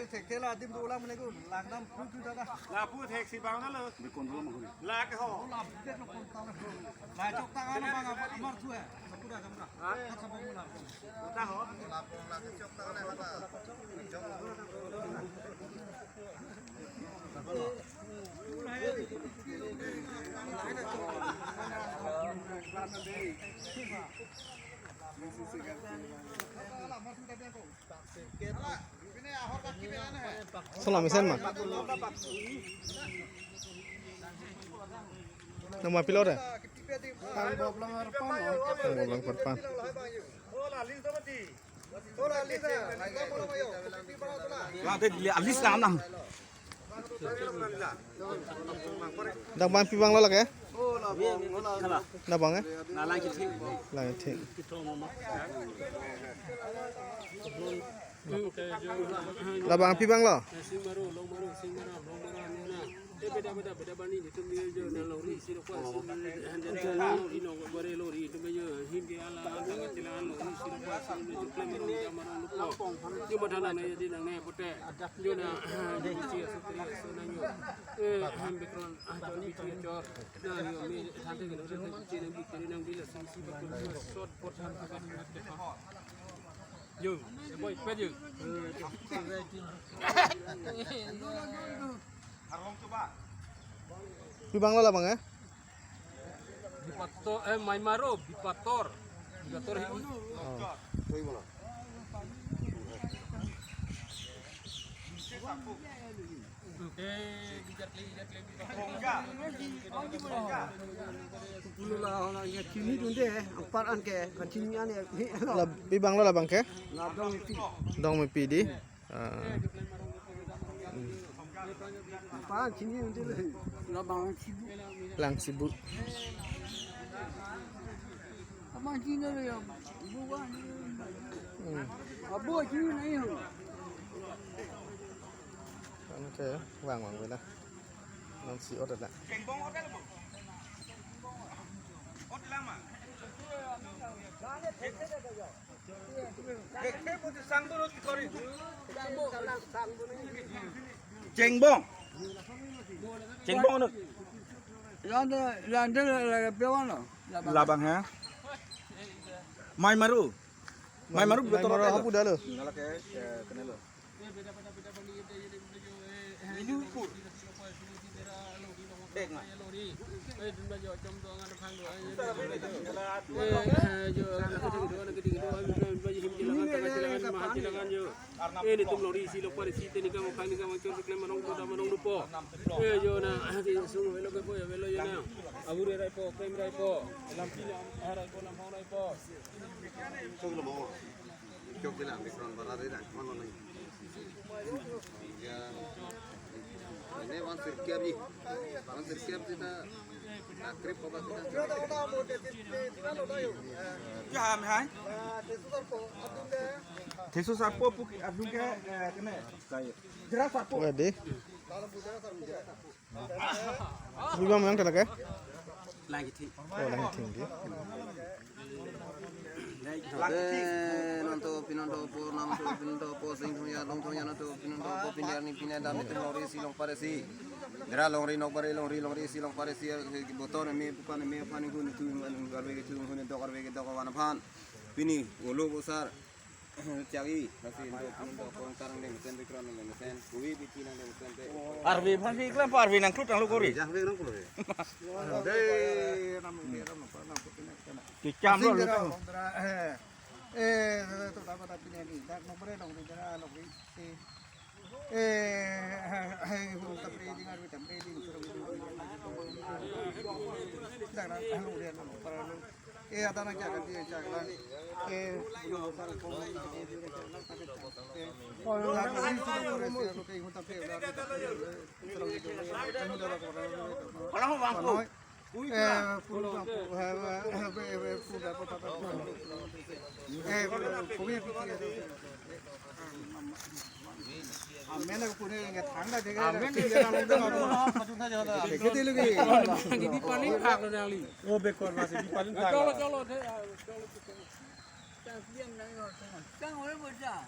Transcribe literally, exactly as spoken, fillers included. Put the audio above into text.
Thek thela adim dolang mene ko langdam phu phu dada. Lapu thek si bang na lo. Bikon dolo mahuri. Lak ho. Lap dek lo kon tang. La chok tang ano bang apa amar thu hai. Lapu dah kamu dah. Ha? Kata bang mula. Kata ho. Lap lak chok tang ano apa. Salam isen ma. Nama pilot ya? Tang boblang arpan, oh. Tang boblang arpan. Alis na nam. Dak bang pi bang lo lake? Dak bang eh? Lang thik. Dak bang pi bang lo? Yo, boy, pet yo. Pi bang lo labang eh? Bipator, eh, Maimaro, Bipator. Bipator hi. Oh. Chini dunde, apar an ke, kan chini an ya. La pi bang lo labang ke? La dong pi. Dong pi di. Ah. Apar an chini dunde le. La bang chibu. Lang chibu. Apar an chini le ya. Bu wa ni. Hmm. Abu chini nahi ho. Anke vang vang vela. Nang si order na. Chengbong. Chengbong ano? Lande, lande la, la, pewan lo. Labang ha? Maimaru. Maimaru betul Maimaru lo. Hapu dah lo. Nala ke, eh, kena lo. Minupur. Dek na. Eh, netum longri isi longpar isi te ning kamokhang ning kamangchor si klem arong doda arong dopo. Eh, yo na, si sung velo ke po, yo velo yo na. Abur rai po, klem rai po. Lampi na, ah, rai po, lamphang rai po. Chok lo mo. Chok kila, Omicron bara re na, kono nai. Ya. Ini wan sirkiap ji. Wan sirkiap sita. Akrip ko ba sita. Ya, ham hai. Thesu sarpo puki adung ke, eh, kene. Jera sarpo. Wah, deh. Bibang memang telak ya? Lang kething. Oh, lang kething di. Ate, nonto pinonto po, namto pinonto po, sing thongya, long thongya, nonto pinonto po, pini arni pini dam netum longri isi longpar isi. Dera longri nokbar longri, longri isi longpar isi, botor me pupan me aphan gun tu, arve ke tu, gun dok arve ke dok avan aphan. Pini, olo bosar. Chagi, lasi indo, indo, kong tarang deng, sen bikron deng, sen, kuwi biti nang deng, sen, te. Arve aphan si iklam, Arve nangklut nanglo kori. Jah, be nangklut. Dei, nam, be nam, nam, nam, putin, kana. Kecham lo, Sing lo. Dera, dera, eh, eh, to, dapat tapi ni, dak nomor dong, dera, lo, si. Eh, eh, eh, hum tapre ding, Arve tapre ding, surang ding. Dak na, anu dia, anu, para anu. Eh, ada na kya karti hai, kya kar raha hai? Eh, eh, eh, hum tapre, surang ding. Anu dia, para anu. Kalau bang, Manoi. Eh, pun bang, eh, eh, eh, eh, pun bang, pun bang. Eh, pun bang, pun bang. Amen, aku punya ingat tangga jaga. Amen. Jaga dalam tu apa? Jaga dulu ki. Ini paling hak lo nali. Oh, bekor masih di paling hak. Cholo, cholo, deh, cholo, cholo. Tang diam nang, tang oleh bocah.